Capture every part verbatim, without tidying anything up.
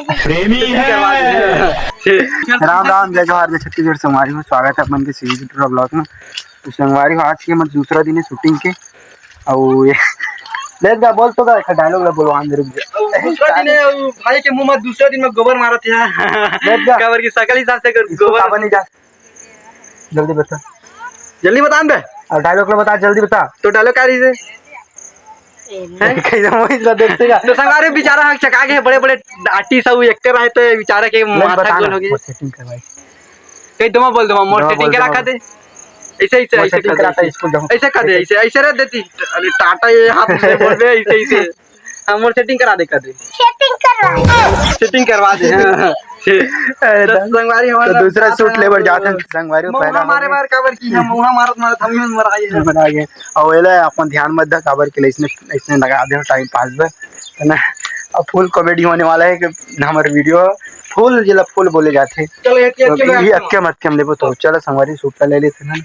प्रेमी है। राम राम, जय जोहार, जय छत्तीसगढ़। संगवारी हो, स्वागत है अपन के सीरीज टूरा ब्लॉग में। तो संगवारी हो, आज के हमर दूसरा दिन है शूटिंग के। अउ ये लेट गा, बोल तो गा, एक डायलॉग ला बोलवा, हम रुक जा। दूसरा दिन है, अउ भाई के मुंह में दूसरा दिन में गोबर मारत है। लेट गा। काबर की सकल हिसाब से अगर इसको गोबर काबर नहीं जा। जल्दी बता। जल्दी बता न बे। अब डायलॉग ला बता, जल्दी बता। तो डायलॉग का रही से? हैं? कहीं तो वही ला देखते का। तो संगवारी बेचारा हक चका के बड़े-बड़े आर्टिस्ट अउ एक्टर आए तो बेचारा के नहीं, माथा बता गोल ना, हो गया। मोर सेटिंग करवाई। कहीं तो मैं बोल दूंगा, मोर हाँ, सेटिंग बोल करा दो, कर दे। ऐसे, ऐसे, मोर ऐसे सेटिंग कर दे, कराता ऐसे। स्कूल जाऊँ। ऐसे कर दे, ऐसे, ऐसे रह देती। अरे टाटा ये हाथ से बोल बे, ऐसे, ऐसे। हाँ, मोर सेटिंग करा दे, कर दे। सेटिंग करवा दे। सेटिंग करवा दे, हाँ। अरे तो दम। संगवारी हमारे तो दूसरा साथ सूट है, लेबर जात हन, संगवारी मौहा पहला हो मारे गया। बार काबर की हम मौहा मारत मारत हम ही मरा गए। मरा गए। और ये ले अपन ध्यान मत दे काबर के लिए इसने, इसने लगा दे टाइम पास बर, है ना? अब फुल कॉमेडी होने वाला है कि हमारे वीडियो फुल जिला फुल बोले जाते हैं। चलो, एक, एक तो किलो ये रखो। अक्के मत के हम लेबो तो चलो संगवारी सूट ले लेते हैं।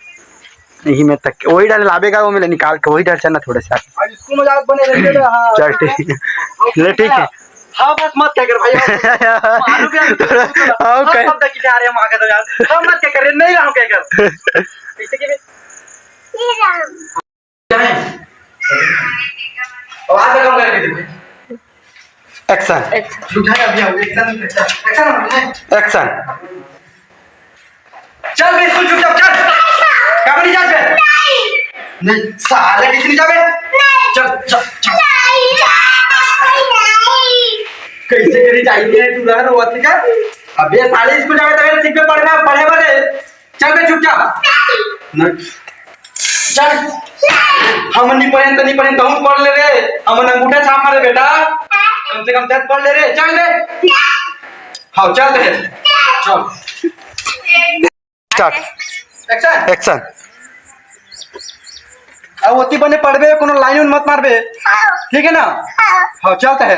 यही में तक वही डाल लाबेगा, वो मिले निकाल के वही डाल चलना थोड़ा सा। आज स्कूल में जात बने रहते थे, हाँ। चल ठीक है। ले ठीक है। हाँ, बस मत क्या कर भाई, हाँ। मारू भी हम। हाँ, हाँ, कह- सब तक क्या रहे हम आगे तो यार। हाँ, मत क्या कर, नहीं रहा हूँ क्या कर। इससे कि भी आवाज लगाओ करके देखो। एक्शन। उठाए अभी आओ, एक्शन, एक्शन, एक्शन, उठाए। एक्शन। चल बे स्कूल चुपचाप चल। कब नहीं जात बे? नहीं। साले किसी नहीं जाबे? चल, चल, चल। कैसे करी जाइए तू रह रो अतिका? अबे साले स्कूल जाबे तबे सीख में पढ़ना पड़े बने। चल बे चुपचाप। नहीं। चल। हम नहीं पढ़े तो नहीं पढ़े, तहूँ पढ़ ले रे। हम अंगूठा छाप मारे बेटा। कम से कम दस पढ़ ले रे। चल बे। हाँ, चल बे। चल। स्टार्ट। एक्शन। एक्शन। अब ओती बने पढ़बे, कोनो लाइन उन मत मारबे। ठीक है ना? हाँ, चलता है।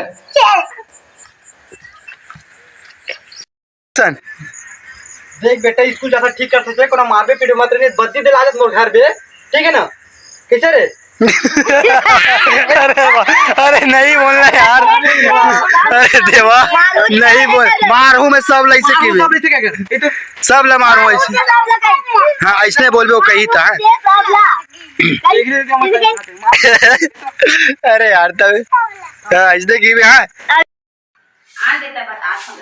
एक्शन। देख बेटा, स्कूल जाता ठीक करते थे, कोनो मारबे पीटे मत रे, बत्ती दिला देत मोर घर बे। ठीक है ना? कैसे रे? अरे वाह, अरे नहीं बोलना यार। अरे देवा, नहीं बोल, मारू मैं सब लइसे की भी। सब लइसे क्या कर? ये तो सब ला मारू ऐसे। हाँ, ऐसने बोलबे वो कही था। अरे यार, तब हाँ, ऐसने की भी, हाँ। आ देता बता सुन।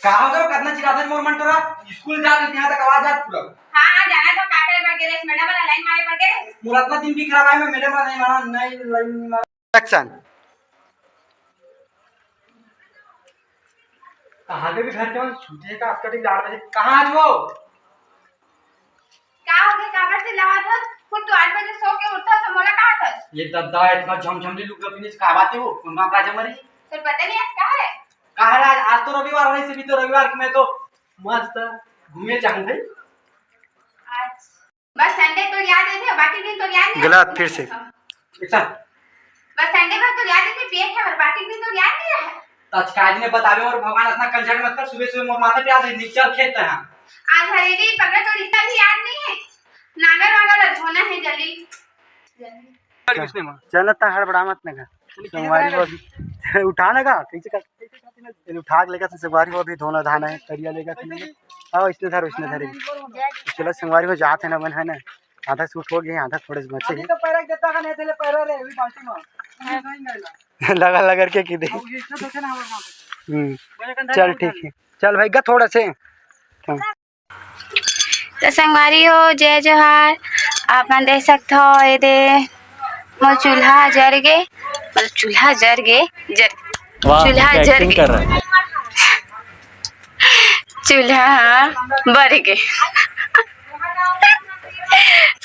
का हो गयो? कतना चिल्लात हस मोर मन टोरा? स्कूल जा रही, यहाँ तक आवाज जात पूरा। हाँ, हाँ, जाना तो का करे बर गे रेस, मैडम वाला लाइन मारे बर गे रेस। मोर अतना दिन भी खराब है, मैं मैडम वाला नहीं माना, नहीं लाइन माना। एक्शन। कहाँ के भी घर के मन छूटे का, आज का दिन आठ बजे कहाँ आज वो? का हो गे, काबर चिल्लावत हस? खुद तो आठ बजे सो के उठथस, मोला का हथस? ये दद्दा, इतना झमझमली लुक रखने से का बात है वो? कौन बात राजा मरी? तोर पता नहीं आज का है? का है आज? आज तो रविवार है, इसे भी तो रविवार के मैं तो मस्त घूमे जाऊँ भाई। आज बस संडे तो याद है, बाकी दिन तो याद नहीं। गलत, फिर से। अच्छा। बस संडे भर तो याद है, पेट है, और बाकी दिन तो याद नहीं है। तो आज का दिन बतावे और भगवान इतना कंजर मत कर, सुबह सुबह मोर माथा पे आ जाए, चल खेत है। आज हरेली पकड़ तो इतना भी याद नहीं है। नांगर वांगर ला धोना है जल्दी, जल्दी। चल ना, हड़बड़ा मत ना कर। संगवारी हो अभी उठा ना का, कैसे कर? ये उठा के लेकर संगवारी हो अभी धोना धाना है, करिया लेकर के लिए। हाँ, इसने धर, इसने धर। चलो संगवारी हो जात है ना, बन है ना, आधा सूट हो गया, आधा थोड़े से बचे अभी हैं। तो पैरा देता का नहीं, तेरे पैरा रे, अभी बाल्टी में। लगा लगा के की दे। अब ये सब देखे ना हमारे वहाँ पे। हम्म। मेरे कंधा चल में ठीक है, चल भाई गा थोड़ा से। हाँ। तो संगवारी हो, जय जोहार। आप मन देख सकत हो, ये दे मोर चूल्हा जर गे, मतलब चूल्हा जर गे, जर, वाह, चूल्हा जर acting गे। कर रहा है। चूल्हा बर गे,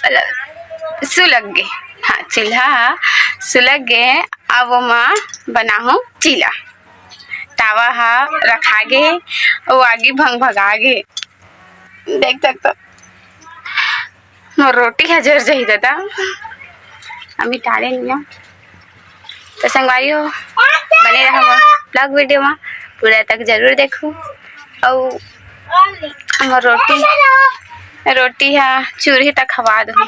मतलब सुलग गे। हाँ, चूल्हा सुलग गे। अब ओमा बनाहूँ चीला। तावा हा रखा गे, वो आगी भंग भगा गे। देख सकत हो, मोर रोटी ह जर जाही दादा, अभी टाले नहीं है। तो संगवारी हो, बने रहो मोर vlog video में, पूरा तक जरूर देखो। अउ मोर रोटी, रोटी हा चूल्हे तक खवा दो।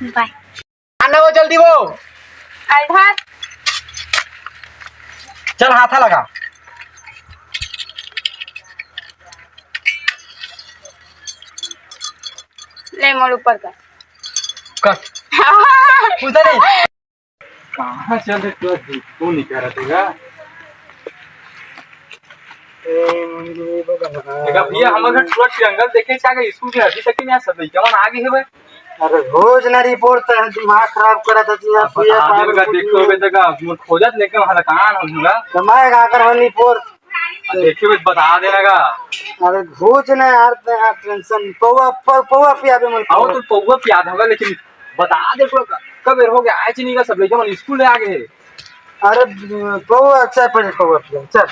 Bye। आना वो जल्दी वो। अरे भात। चल हाथा लगा। ले मोर ऊपर कर। कट। पूछा नहीं। कहाँ चल रहे तू? तू नहीं कह रहा तेरा। ए, देखा भैया, हमारे घर थोड़ा ट्रायंगल देखे, क्या स्कूल के अभी तक नहीं आया, सब लइका मन आगे है भाई। अरे रोज ना रिपोर्ट, तो दिमाग खराब करा था जी, आप अब ये बता पागल देगा, हो देखो गए। बेटा का, मोर खोजत लेके वहाँ लकान हो दूंगा। तो मैं का कर रिपोर्ट? अब देखिए, बता देना का। अरे घोच ना यार, ते यार टेंशन। पौवा, पौ-, पौवा पियाबे मन आओ पौवा। तो पौवा पिया दूंगा, लेकिन बता दे पूरा क-, कब बेर हो गया, आए चीनी का सब लइका मन स्कूल ले आ गए। अरे पौवा, अच्छा पहले पौवा पिया, चल।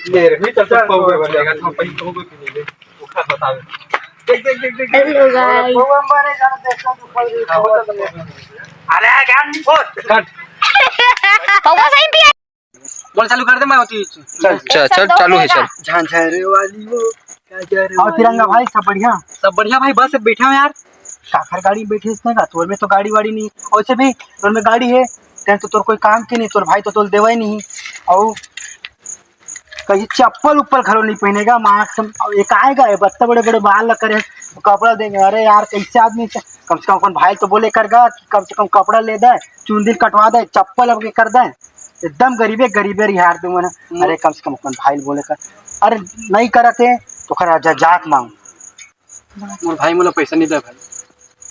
ले रे, भी चल, चल, चल, पौवा पौवा बन जाएगा, पिया। हम पहले पौवा पी लेंगे। भूखा बता दे। देख, देख, देख, देख, देख। Hello guys। पौवा मारे जाना, देखना तू खाओ, हाँ, पौवा होता तो पिया। अरे क्या नहीं फोड़। कट। पौवा सही पिया। बोल चालू कर दे, मैं होती। चल। अच्छा, चल, चालू है, चल। झांझरे वाली वो, झांझरे और वाली तिरंगा वो। भाई, सब बढ़िया? सब बढ़िया भाई, बस बैठा हूँ यार। काखर गाड़ी में बैठे इसने का, तोर में तो गाड़ी वाड़ी नहीं, वैसे भी तोर में गाड़ी है, तें तो तोर कोई काम की नहीं, तोर भाई तो तोल देवा ही नहीं। और कहीं चप्पल उप्पल घलो नहीं पहनेगा, मास्क एक आएगा, ये बत्ता बड़े बड़े बाल लग करे, कपड़ा देंगे। अरे यार, कैसे आदमी से, कम से कम अपन भाई तो बोले करगा कि कम से कम कपड़ा ले दे, चुंदी कटवा दे, चप्पल अब के कर दे। एकदम गरीबे गरीबे रिहार दे मन। हम्म। अरे कम से कम अपन भाई ल बोले कर। अरे नहीं करत हे तो कर जा, जात मांग। मोर भाई मोला पैसा नहीं दे भाई।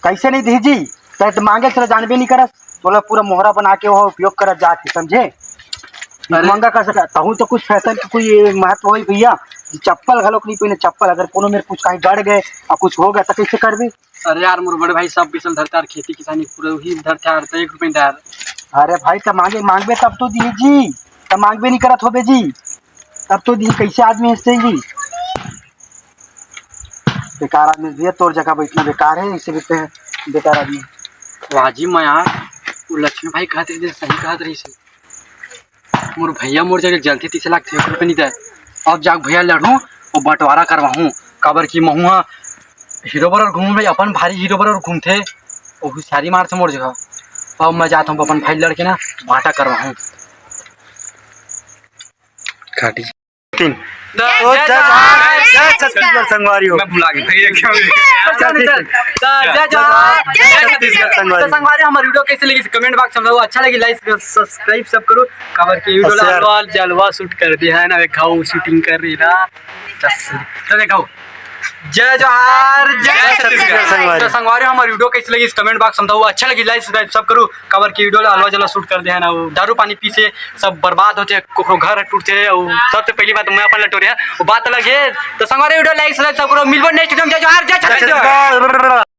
कैसे नहीं दी जी? तै तो मांगे चला जानबे नहीं करस। तोला पूरा मोहरा बना के वो उपयोग करत जात हे, समझे? अरे। मंगा कर सका, तहू तो कुछ फैशन के कोई महत्व होई भैया। चप्पल घलोक नहीं पहने, चप्पल अगर कोनो मेर कुछ कहीं गड़ गए और कुछ हो गया तो कैसे करबे? अरे यार, मोर बड़े भाई सब बिसल धरता यार, खेती किसानी पूरा वही धरता यार, तो एक रुपये नहीं यार। अरे भाई, त मांगे, मांगबे तब तो दिही जी, त मांगबे नहीं करत होबे जी, तब तो दिही। कैसे आदमी हंसते जी? बेकार आदमी भैया, तोर जगह बैठना बेकार है, इसे भी ते बेकार आदमी। वाह जी, मैं यार, वो लक्ष्मी भाई कहते थे, सही कहत रही से। मोर भैया मोर जगह जलथे, तीस लाख थे, एक रुपया नहीं दे। अब जाके भैया लड़हूँ, वो बंटवारा करवाहूँ, काबर कि महूँ हा हीरो बरोबर घूमूँ भाई, अपन भारी हीरो बरोबर घूमथे, वो हुसियारी मारथे मोर जगह। अब मैं जात हूँ अपन भाई लड़के ना, बांटा करवाहूँ। काटी। तीन। तो जय जय जोहार, जोहार, जय जय छत्तीसगढ़ संगवारी हो। मैं भुला गया, भैया क्या बोले? चल, चल, चल। तो जय जोहार, जय छत्तीसगढ़ संगवारी। तो संगवारी, हमारी वीडियो कैसे लगी, comment box में बताओ। अच्छा लगी, like, subscribe सब करो। काबर के वीडियो ला जलवा, जलवा shoot कर दिया है ना, देखाओ shooting कर रही ना। तो देखाओ। जय जोहार, जय जय छत्तीसगढ़ छत्तीसगढ़। संगवारी। तो संगवारी, हमारी वीडियो कैसे लगी, comment box में बताओ। अच्छा लगी, like, subscribe सब करो। काबर के वीडियो ला अलवा जलवा shoot कर दे है ना, वो दारू पानी पी से सब बर्बाद होथे, कोकरो घर टूटथे, और सबसे पहली बात मैं अपन लटोरे है, वो बात अलग है। तो संगवारी वीडियो like, subscribe सब करो, मिलबो next video में। जय जोहार, जय छत्तीसगढ़।